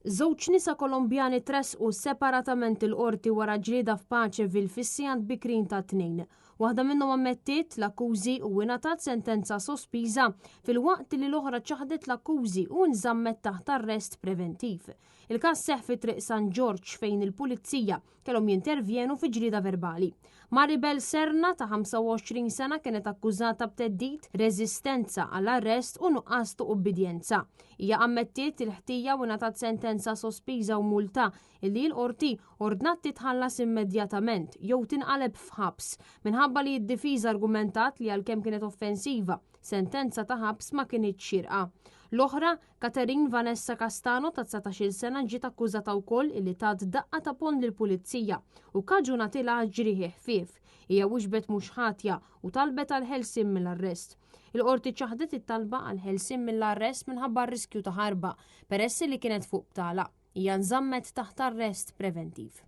Żewġ nisa Kolombjani tressqu separatament il-qorti wara ġlieda f'Paceville fis-sigħat bikrin tat-Tnejn. Waħda minnhom ammettiet l-akkużi u ingħatat sentenza sospiża filwaqt li l-oħra ċaħdet l-akkużi u nżammet taħt arrest preventiv. Il-każ seħħ fi Triq San Ġorġ fejn il-Pulizija kellhom jintervjenu fi ġlieda verbali. Maribel Serna ta' 25 sena kienet akkużata b'theddid, reżistenza għal arrest u nuqqas ta' ubbidjenza. Hija ammettiet il-ħtija u ngħatat sentenza sospiża u multa illi l-qorti ordnat titħallas immedjatament jew tinqaleb f'ħabs minħabba li d-difiża argumentat li għalkemm kienet offensiva, sentenza ta' ħabs ma kinitx xierqa. L-oħra, Catherine Vanessa Castano ta' 19-il sena ġiet akkużata wkoll illi tat daqqa ta' ponn lill-pulizija u kkaġunatilha ġrieħi ħfief. Hija wieġbet mhux ħatja u talbet għall-ħelsien mill-arrest. Il-Qorti ċaħdet it-talba għall-ħelsien mill-arrest minħabba r-riskju ta' ħarba, peress li kienet fuq btala. Hija nżammet taħt arrest preventiv.